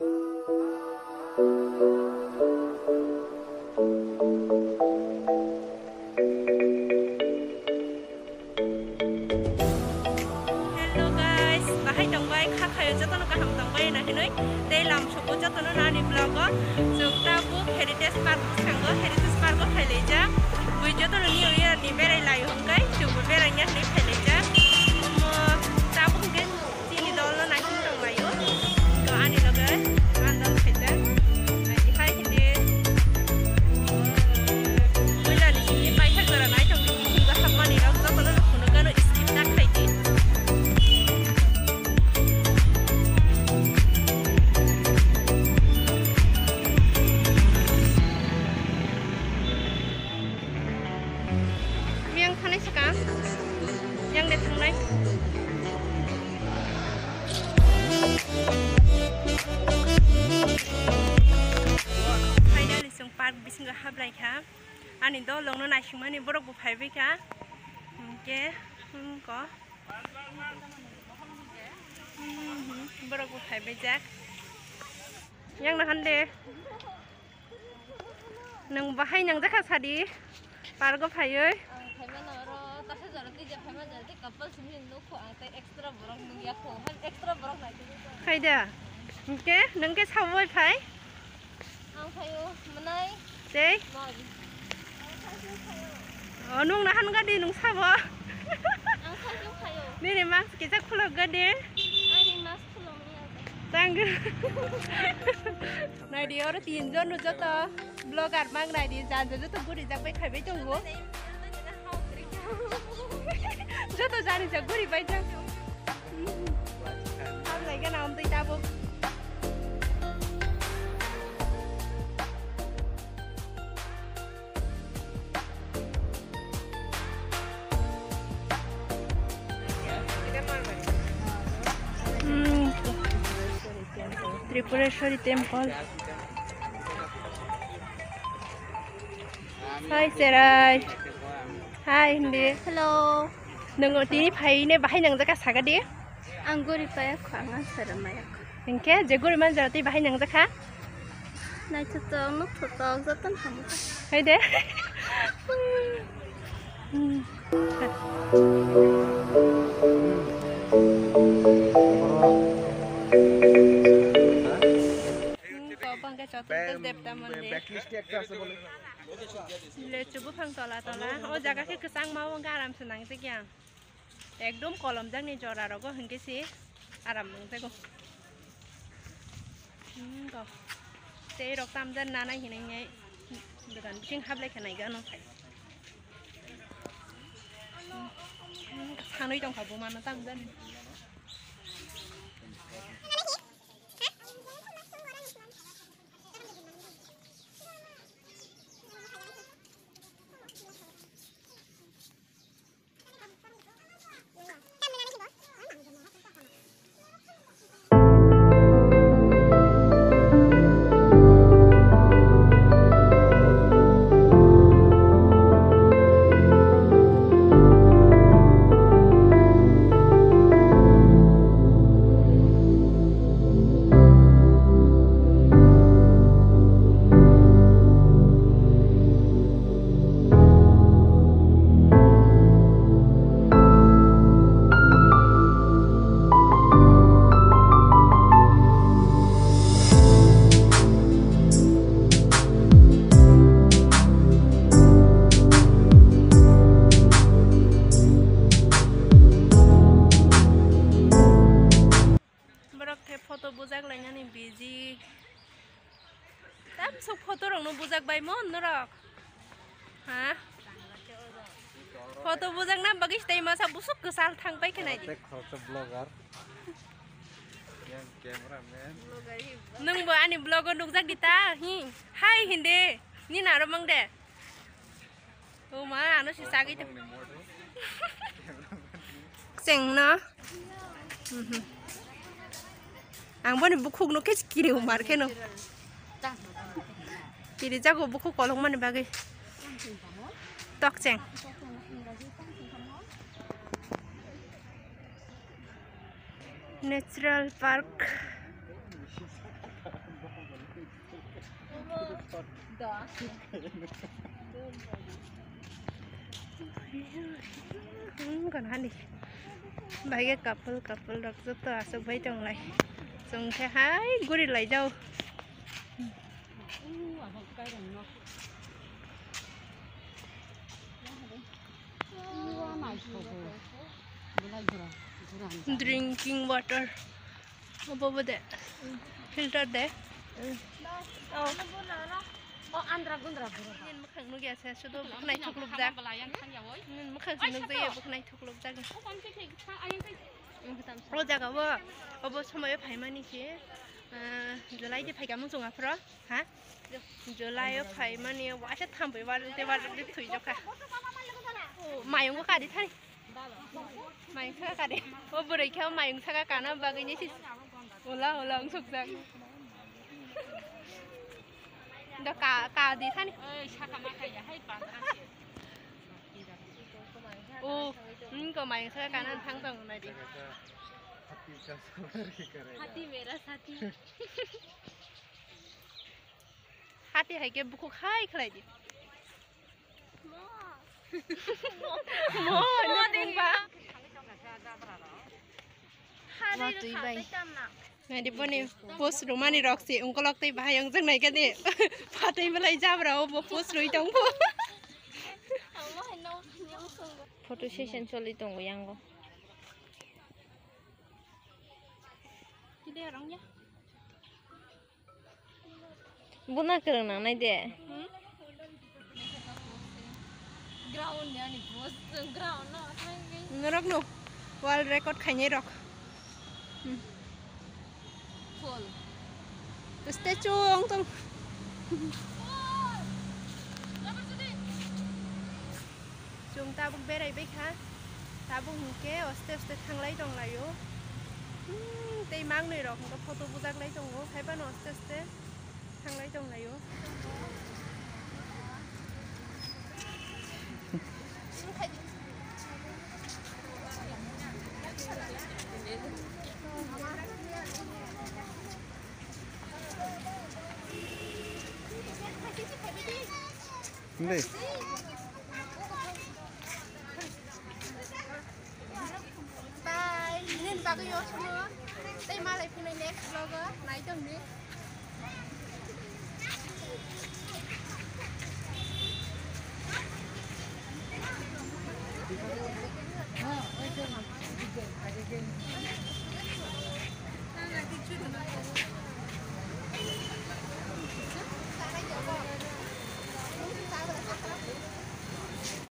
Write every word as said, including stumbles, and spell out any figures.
Hello guys, bahai tongbai, kha khayo jotono kaham tongbai na hinoi, tei lam soko jotono nani vlog o, chwng tabuk Heritage Park bwskango, Heritage Park o phailaijak, bui jotono New Year ni berai lai hwnkhe, chwngbo beraina hinoi phailaijak, omo tabuk hwnkhe chini dolno naising tonglaio, to ani loge andal khaijak, naidi hai hindi. Puilani simi paithak jora naithok di, bisingo hapmani rok jotono no phunukgano, skip ta khaidi. Yang thanai sakang, yang de thangnai. Finally, chwng park bisingo hablai kha. Ani dolongno naisingmani borok bo phaibai kha. Hwnkhe, hwnkhe. Hmm, hmm, borok bo phaibai jak. Yang nahan de. Nwng bahai nangjakha sadi, pargo phaiwi. Ang phaimano oro tasa jora tei je phaima jora tei couple simi nukho, ang tei extra borok nungya kho, man extra borok nai tei. Khaida? Hwnkhe nwng khe sabwi phai? Ang phaio, mwnai. Tei? Mari. O, nwng nahan gadi nwng sabo? Ang sabo phaio. Nini mask kisa khulok gadi. Ani mask khulok ni age. Tang. Naidi oro tinjon no joto vlogger mang naidi, janja joto guri jak bai khaibai tongo. Joto jani jak guri bai jak. Hamlai gana amtwi tabuk. Hmm. Tripureshwari temple. Hi, Serai. Hi, hindi. Hello. Nung tini phai ne bahai nang jaka saga di? Ang guri paya kho, ang sara maya kho. Hingke je guri man jara tei bahai nang jaka? Naithotok, nukhotok, jotono hamkha. Hai de. Hmm. Hmm, ko bangke chotok Be-, debta mande. Backlist একটা আছে বলে। Lechu buphang tola tola. O jaga khe kwchangma o garam se nang jagya. Ekdom kolomjakni jora rogo hwnkhe se aram nangjago. Hmm, go. Tei rok tamjani nanai hinwi nai dogan bising hablai khe nai gano. Hmm, sanwi tongkha bumano tamjani. Borok khe photo bujak lainani busy. Tamsok photo rokno bujak bai mon norok. Ha? Photo bujakna bagwi tei masa busuk kwchal thang pai khe nai di. Tei khoroksa vlogger. Yang cameraman. Nwng bo ani vlog o nukjak di ta, hi. Hai hindi. Nini aro mang de. O ma, ano si sagwi tong. Cheng no. Mhm. Ang boni bukhuk no khe kiri umar khe no. Kiri jago bukhuk kolok mani bagwi. Tok cheng. Natural Park. Hmm, kon hani. Baige couple, couple rok joto aswk bai tonglai. Chwng khe hai guri lai jao. Drinking water. Obo bo de. Filter de. Oh. Oh, andra gundra bura. Nini mwkhang nukya se, sudo bwkhnai thuklubjak. Nini mwkhang se nukjaya, bwkhnai thuklubjak. O jaga o, obo somoyo phaimani se, ah, July de phaika mung chunga phro, ha? July o phaimani waisa thambai warwk de warwk de thwijak kha. O, mayungo kari thani. Mayung saka kari. O bwrwi khe o mayung saka kana bagwi ni sis. Ola, ola, wng sukjak. Do ka, ka di thani. Oi, saka ma kaya, hai, pandra se. O, hmm, ko mayung saka kana thang tong nai di. Hati mera sati. Hati hai khe bukhuk hai khlai di. Mo, mo, mo, dingba. Watwi bai. Nadi boni post romani rok si ungkolok tei bahai ong jeng nai kadi. Phatwi belai jabra o bo post roi tong bo. Photo session choli tongo yango. Kide rong ya. Buna kwrwng nangnai de. Hmm? Ground ni ani boss, ground no thangwi. Norok no world record khainai rok. Hmm. Full. Statue wng tong. Chwng tabuk berai bai kha, tabuk hinkhe oste oste thanglai tong laio. Hmm, tei mangnwi rok hinkhe photo bujak lai tongo, haiphano oste oste thanglai tong laio. Hindi. Bye. Nini bagwi yo sono. Tei malai phunai next vlog o nai tong di.